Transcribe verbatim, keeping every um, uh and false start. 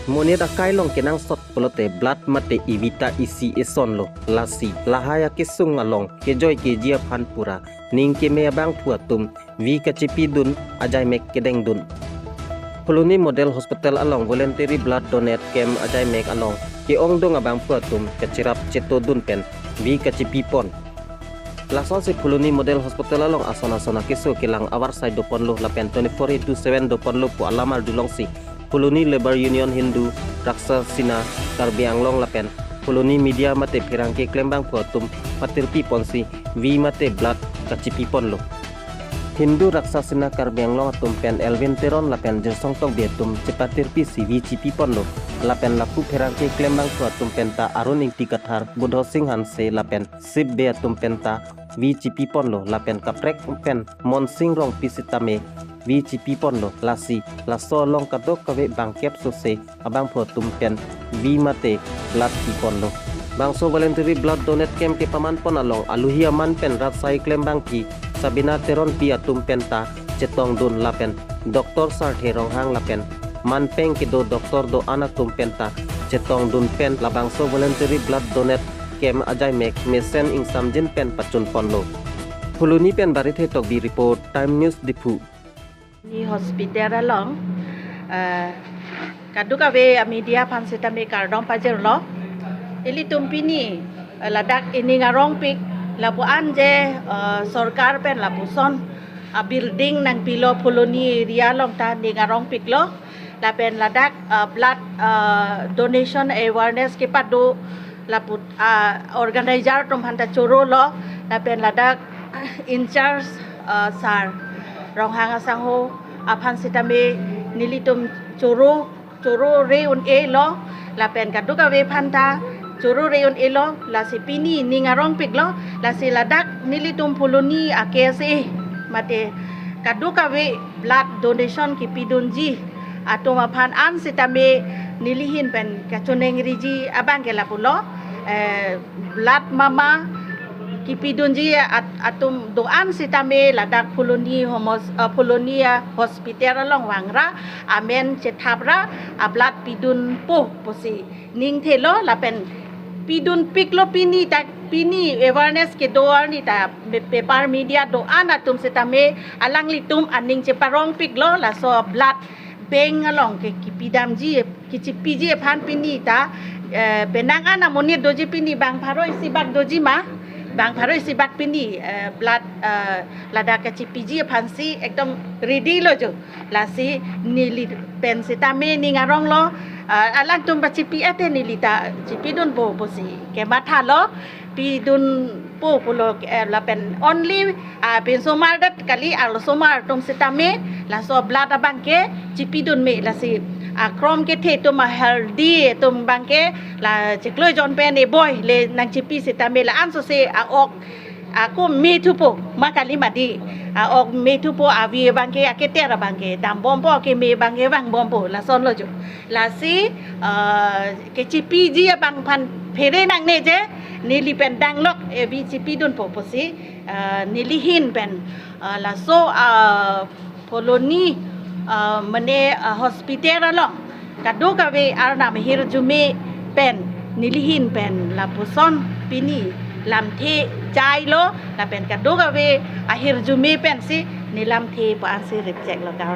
Monit akai along kenangsot pulote blood mate ivi ta isi isonlo. Lasi lahai akesung along kejoi keji aphan pura ning keme abangphu atum vi kachipidun ajaimek kedengdun. Phuloni Model Hospital along voluntary blood donate camp ajaimek along ke-ongdung abangphu atum kacherap chetodun pen vi kachipipon. Lasonsi Phuloni Model Hospital along ason ason akeso kelang avarsai doponlo lapen twenty-four into seven doponlo pu alam arjulongsi Phuloni Labour Union Hindu Raksha Sena Karbi Anglong lapen Phuloni media mate pherangke klembangphu atum patirpiponsi vi mate blood kachipiponlo. Hindu Raksha Sena Karbi Anglong atum pen Elvin Teron lapen Jirsong Tokbi atum chepatirpisi vi chipiponlo. Lapen lapu pherangke klembangphu atum penta Arun Ingti Kathar, Budho Sing Hanse lapen Sip Bey atum penta vi chipiponlo. Lapen kaprek pen Monsing Rongpi sitame vi chipiponlo. Lasi laso along kadokave bangkep sose abangphu atum pen vi mate blood piponlo. Bangso voluntary blood donate camp kepamanpon along aluhi aman pen rat sai klembangpi Sabina Teronpi atum penta chetongdun lapen Doctor Sarthe Ronghang lapen manpeng kedo doctor do-an atum penta chetongdun pen labangso voluntary blood donate camp ajaimek mesen ingsamjin pen pachunponlo. Phuloni pen Barithe Tokbi report, Time News Diphu. Ni hospital along, eh, kadokave a media aphan sitame kardom pajirlo. Ilitum pini, eh, ladak ining arongpik lapu-an je, eh, sorkar pen lapuson a-building nangpilo Phuloni area along ta ning arongpiklo. Lapen ladak, eh, blood, eh, donation awareness kepado lapu, eh, organizer atum aphanta chorolo. Lapen ladak in charge, eh, sir Ronghang asangho aphan sitame nelitum choro, choro re un-elo. Lapen kadokave aphanta choro re un-elo. Lasi pini ning arongpiklo. Lasi ladak nelitum Phuloni a-K S A mate kadokave blood donation kepidunji atum aphan an sitame nelihin pen kachoningriji abangke lapulo, eh, blood mama kepidunji at-, atum do-an sitame ladak Phuloni homos-, eh, Phuloni a-hospital along vangra, amen chethapra, a-blood pidunpo pusi ningthelo. Lapen pidunpiklo pini ta, pini awareness kedo arni ta, me-, paper media do-an atum sitame alanglitum aning cheparongpiklo. Laso blood bank along ke kepidamji, kechipiji aphan pini ta, eh, penang an amonit doji pini bang pharo isi bak doji ma, bang pharo isi bak pini, eh, blood, eh, ladak kechipiji aphansi ekdom ready lo jo. Lasi neli pen sitame ning aronglo, eh, alangtum pachipi ate neli ta chipidunpo pusi kemathalo, pidunpo pulo, eh, lapen only, ah, pinsomar det kali, arlosomar atum sitame laso blood abangke chipidun me. Lasi akrom kethe atum, a-healthy atum abangke la chiklo jon pen eboi le nangchipi sitame la-an sose a-ok ako methupo ma kali mati. A-ok methupo, avi abangke, aketer abangke dambompo, akeme abangke vangbompo, lasonlo jo. Lasi, ah, kechipiji abang aphan phere nangne je, neli pen danglok, eh, vi chipidunpo pusi, ah, nelihin pen, ah, laso, ah, Phuloni, ah, mane, ah, hospital along kadokave arnam ahirjume pen nelihin pen lapuson pini lamthe jailo. Lapen kadokave ahirjume pensi nelamthe pu-ansi ripcheklo, kardom.